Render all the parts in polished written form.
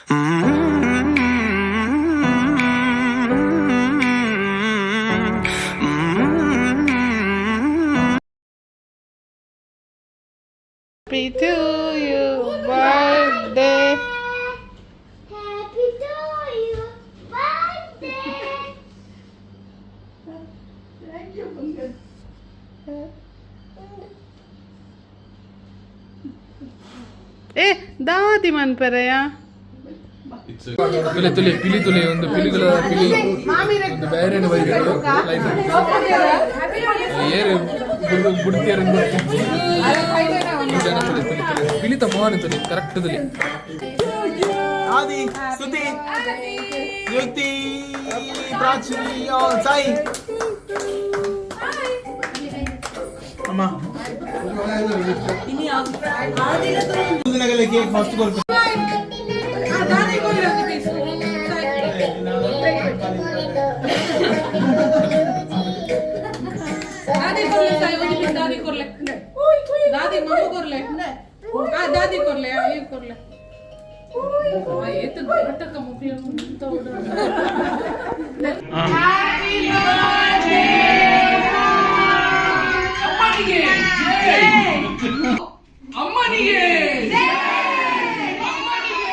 Happy to you, birthday. Happy to you, birthday. Thank you, Pankaj. ಏ ದಾದಿ ಮನ್ಪೆರೆಯ. ತುಲೆ ತುಲೆ ಪಿಲಿ ತುಲೆ ಒಂದು ಪಿಲಿಗಳ ಪಿಲಿ ಒಂದು ಬೇರೆ ಬೈಗಳು ಲೈನ್ ಏರು ಬುಡ್ತಿಯರು ಜನ ತುಲೆ ತುಲೆ ತುಲೆ ಪಿಲಿತ ಮೋಹನ ತುಲೆ ಕರೆಕ್ಟ್ ತುಲೆ. ಆದಿ, ಸ್ತುತಿ, ಯುಕ್ತಿ, ಪ್ರಾಚಿ, ಸಾಯಿ ಅಮ್ಮ ಕೇಕ್ ಫಸ್ಟ್ ಕೊಡ್ತೀನಿ. ದಾದಿ ಕೊರ್ಲೆ ಸಾಯಿ ಒಂಜಿ ದಾದಿ ಕೊರ್ಲೆ ದಾದಿ ಮಮ್ಮ ಕೊರ್ಲೆ ಆ ದಾದಿ ಕೊರ್ಲೆ ಆ ಈ ಕೊರ್ಲೆ ಆ ಏತ್ ನಾಟಕ ಮುಕ್ಲು ಅಂತ. ಅಮ್ಮನಿಗೆ ಅಮ್ಮನಿಗೆ ಅಮ್ಮನಿಗೆ.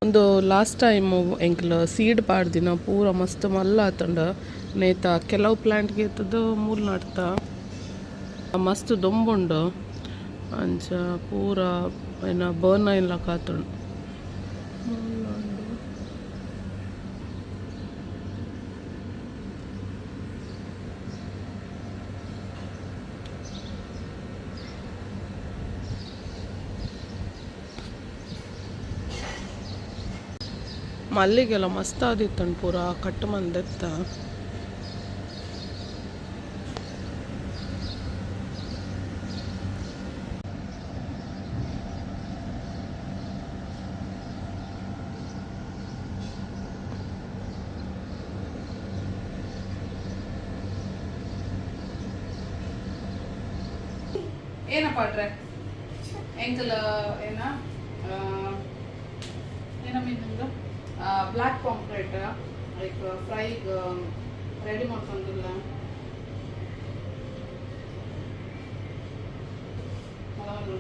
ಒಂದು ಲಾಸ್ಟ್ ಟೈಮು ಎಂಕ್ಲ ಸೀಡ್ ಪಾಡ್ದಿನ ಪೂರ ಮಸ್ತ್ ಮಲ್ಲ ಆತಂಡ. ನೇತ ಕೆಲವು ಪ್ಲಾಂಟ್ಗೆ ಇತ್ತದ ಮೂಲು ನಡ್ತ ಮಸ್ತ್ ದೊಂಬುಂಡು. ಅಂಚ ಪೂರ ಏನ ಬರ್ನ್ ಆಯ್ಲಕ್ಕ ಆತುಂಡು. ಮಲ್ಲಿಗೆಲ್ಲ ಮಸ್ತ್ ಆದಿತ್ತಂಡು ಪೂರ ಕಟ್ಟು ಮಂದೆತ್ತ. ಏನಪ್ಪ ಅಟ್ರೆ ಎಂಕಲ್ ಏನ ಏನ ಮೀನಿಂದು ಬ್ಲ್ಯಾಕ್ ಪಾಂಪ್ಲೆಟ್ ಲೈಕ್ ಫ್ರೈಗ್ ರೆಡಿ ಮಾಡ್ಕೊಂಡಿಲ್ಲ. ಮಲಮಲ.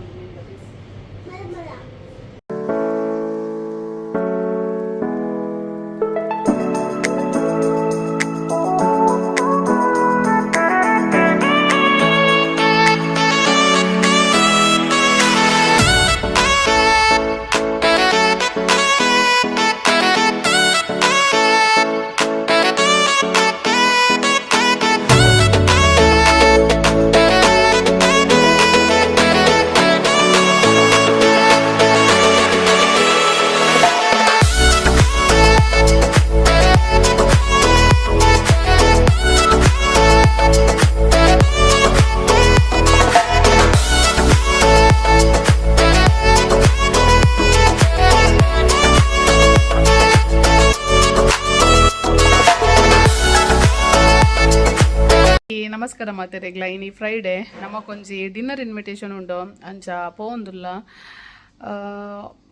ಈ ನಮಸ್ಕಾರ ಮಾತೆರೆಗ್ಲ. ಇನಿ ಫ್ರೈಡೆ ನಮಕೊಂಜಿ ಡಿನ್ನರ್ ಇನ್ವಿಟೇಷನ್ ಉಂಡು. ಅಂಚ ಪೋವೊಂದುಲ್ಲ.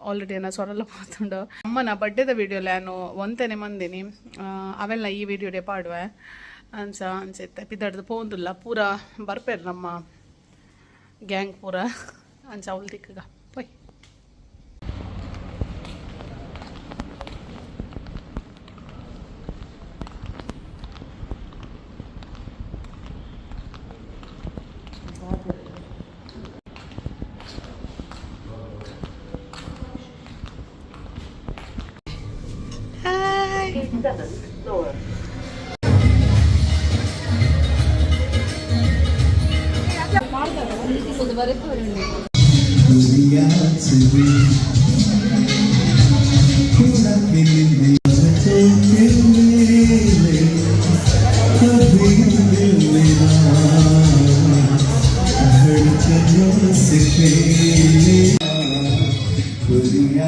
ಆಲ್ರೆಡಿ ಏನ ಸೊರಲ್ಲ ಪೋತುಂಡು. ಅಮ್ಮನ ಬರ್ಡೇದ ವಿಡಿಯೋ ನಾನು ಒಂತೆನೆ ಮಂದಿನಿ ಅವೆಲ್ಲ ಈ ವಿಡಿಯೋಡೆ ಪಾಡುವೆ. ಅಂಚ ಅಂಚ ಪಿದಡ್ದು ಪೋವೊಂದುಲ್ಲ. ಪೂರ ಬರ್ಪೇರು ನಮ್ಮ ಗ್ಯಾಂಗ್ ಪೂರ. ಅಂಚ ಅವಳು ತಿಕ್ಕಗ ಪೊಯ್. ಪುರ ತೀರಿಯಾ.